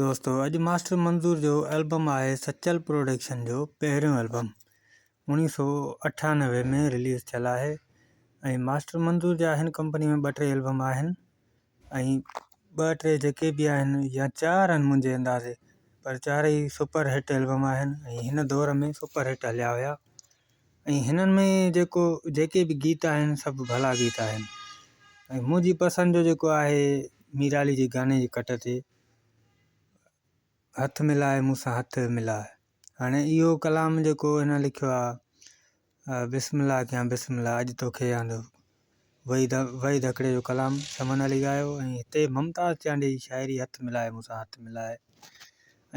دوستو اڄ ماسٽر منظور جو البم آهي سچل پروڊڪشن جو پهريون البم 1998 ۾ رليز ٿيل آهي ۽ ماسٽر منظور جا هن ڪمپني ۾ ٻه ٽي البم آهن ۽ ٻه ٽي جيڪي به آهن يا چار آهن منهنجي اندازي پر چارئي سپر هٽ البم آهن ۽ هن دور ۾ سپر هٽ هليا هيا ۽ هنن ۾ جيڪو جيڪي به گيت آهن سڀ ڀلا گيت آهن ۽ منهنجي پسند جو جيڪو آهي ميرالي جي گاني جي ڪٽ تي هٿ ملاء مون سان هٿ ملاء هاڻي اهو ڪلام جيڪو هن لکيو آهي بسم الله ڪيان بسم الله اڄ توکي آندو وحيد وحيد هڪڙي جو ڪلام شمن علي ڳايو ۽ هتي ممتاز چانڊيي جي شاعري هٿ ملاء مون سان هٿ ملاء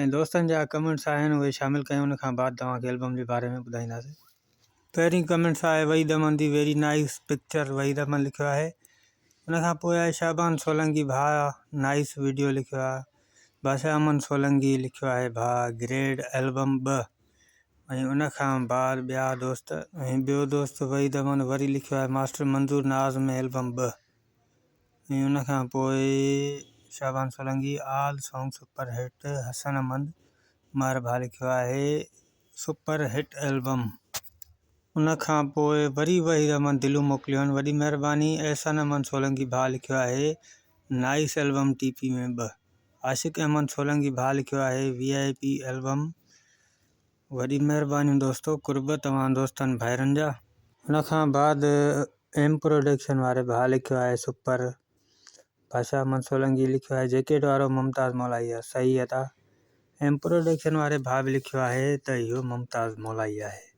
۽ دوستن جا ڪمينٽس آهن اهي شامل ڪيون ان کان بعد توهان کي البم جي باري ۾ ٻڌائينداسين. پهرين ڪمينٽس آهي Waheed Ahmed the very nice picture Waheed Ahmed لکيو آهي ان کان پوء آهي شعبان سولنگي ڀاء نائيس ويڊيو لکيو آهي بادشاهه احمد سولنگي لکيو آهي ڀاء گريڊ البم ٻه ۽ ان کان بعد ٻيا دوست ۽ ٻيو دوست وحيد احمد وري لکيو آهي ماسٽر منظور ناز ۾ البم ٻه ۽ ان کان پوء Shaban Solangi all song super hit Hassan Ahmed Mahar ڀاء لکيو آهي سپر هٽ البم ان کان پوء وري وحيد احمد دلون موڪليون آهن وڏي مهرباني احسان احمد سولنگي ڀاء لکيو آهي نائيس البم ٽي پي ۾ ٻه عاشق احمد سولنگي ڀاء لکيو آهي وي آء پي البم وڏي مهربانيون دوستو قرب توهان دوستن ڀائرن جا. ان کان بعد ايم پروڊڪشن واري ڀاء لکيو آهي سپر بادشاهه احمد سولنگي لکيو آهي جيڪيٽ وارو ممتاز مولائي آهي صحيح ادا ايم پروڊڪشن واري ڀاء به لکيو آهي ته اهو ممتاز مولائي آهي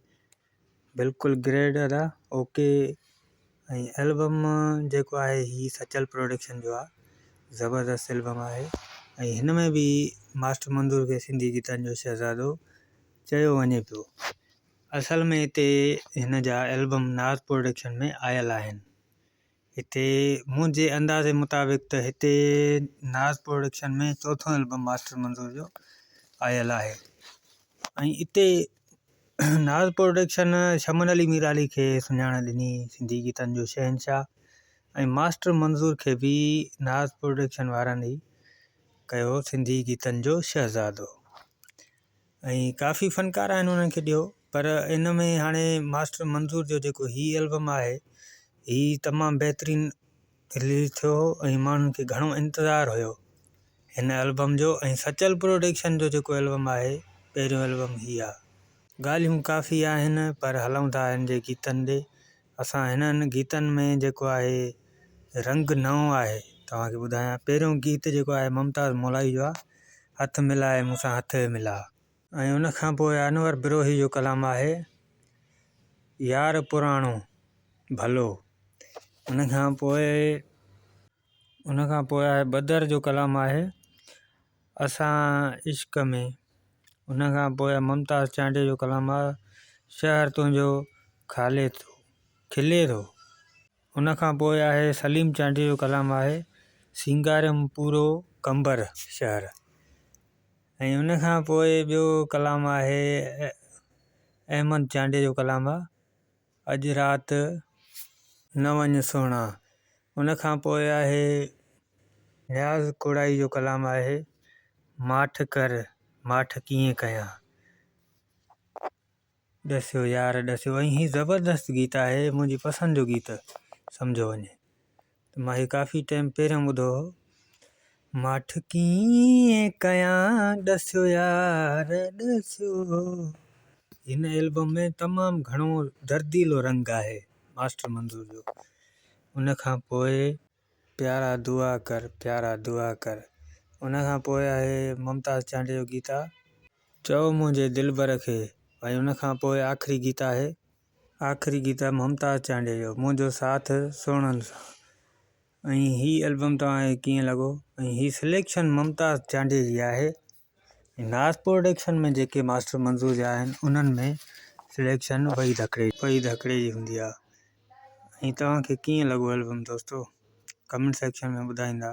بلڪل گريڊ ادا اوڪي ۽ البم جيڪو آهي هي سچل پروڊڪشن جو آهي زبردست البم آهي ۽ هن ۾ به ماسٽر منظور کي سنڌي گيتن جو شهزادو چيو وڃي پيو اصل ۾ هتي هن جا البم ناز پروڊڪشن ۾ آيل آهن هتي منهنجي اندازي مطابق ته هتي ناز پروڊڪشن ۾ چوٿون البم ماسٽر منظور جو آيل آهي ۽ اتي ناز پروڊڪشن شمن علي ميرالي کي سڃاڻ ڏني سنڌي گيتن جو شهنشاهه ۽ ماسٽر منظور کي به ناز پروڊڪشن وارن ئي ڪيو سنڌي گيتن جو شهزادو ۽ ڪافي فنڪار آهن انهن کي ڏيو پر ان ۾ هاڻي ماسٽر منظور جو جيڪو هي البم آهي هي تمام بهترين رليز ٿيو هو ۽ ماڻهن کي گهڻو انتظار هيو هن البم جو ۽ سچل پروڊڪشن جو جيڪو البم آهي پهريون البم هي آهي. ڳالهيون ڪافي آهن پر هلون ٿا هن جي گيتن ڏي اسان هنن گيتن ۾ جيڪو آهي رنگ نئون آهي توهان کي ٻڌايان پهريون گيت جيڪو آهي ممتاز مولائي جو آهي هٿ ملاء مون سان هٿ ملاء. ۽ ان کان پوء انور بروهي جو ڪلام آهي يار پراڻو ڀلو ان کان پوء ان کان پوء آهي بدر جو ڪلام آهي اسان عشق ۾ ان کان پوء ممتاز چانڊيي جو ڪلام آهي شهر تنهنجو کالي ٿو کلي ٿو. ان کان پوء آهي سليم چانڊيي جو ڪلام آهي سينگاريم پورو قمبر شهر ۽ ان کان پوء ٻيو ڪلام آهي احمد چانڊيي جو ڪلام آهي اڄ رات نه وڃ سهڻا ان کان پوء آهي نياز ڪوڙائي جو ڪلام آهي ماٺ ڪر ماٺ ڪيئن ڪيان. ڏسيو يار ڏسيو ۽ هي زبردست گيت آهي منهنجي پسند جو گيت سمجهو وڃي ته مان هي ڪافي ٽائيم پهريون ٻڌو هو ماٺ ڪيئن ڪيان ڏسيو يار ڏسيو هن البم ۾ تمام گهڻو درديلو رنگ آهي ماسٽر منظور جو ان کان پوء پيارا دعا ڪر پيارا دعا ڪر ان کان پوء آهي ممتاز چانڊيو جو گيت آ. چئو منهنجي دلبر کي ۽ ان کان پوء آخري گيت آهي. آخري گيت آهي ممتاز چانڊيي جو منهنجو ساٿ سهڻن سان ۽ هي البم توهان کي ڪيئن لڳو ۽ هي سليڪشن ممتاز چانڊيي جي آهي ۽ ناز پروڊڪشن ۾ جيڪي ماسٽر منظور جا آهن انهن ۾ سليڪشن وحيد هڪڙي وحيد هڪڙي جي هوندي آهي ۽ توهان کي ڪيئن لڳو البم دوستو ڪمينٽ سيڪشن ۾ ٻڌائيندا.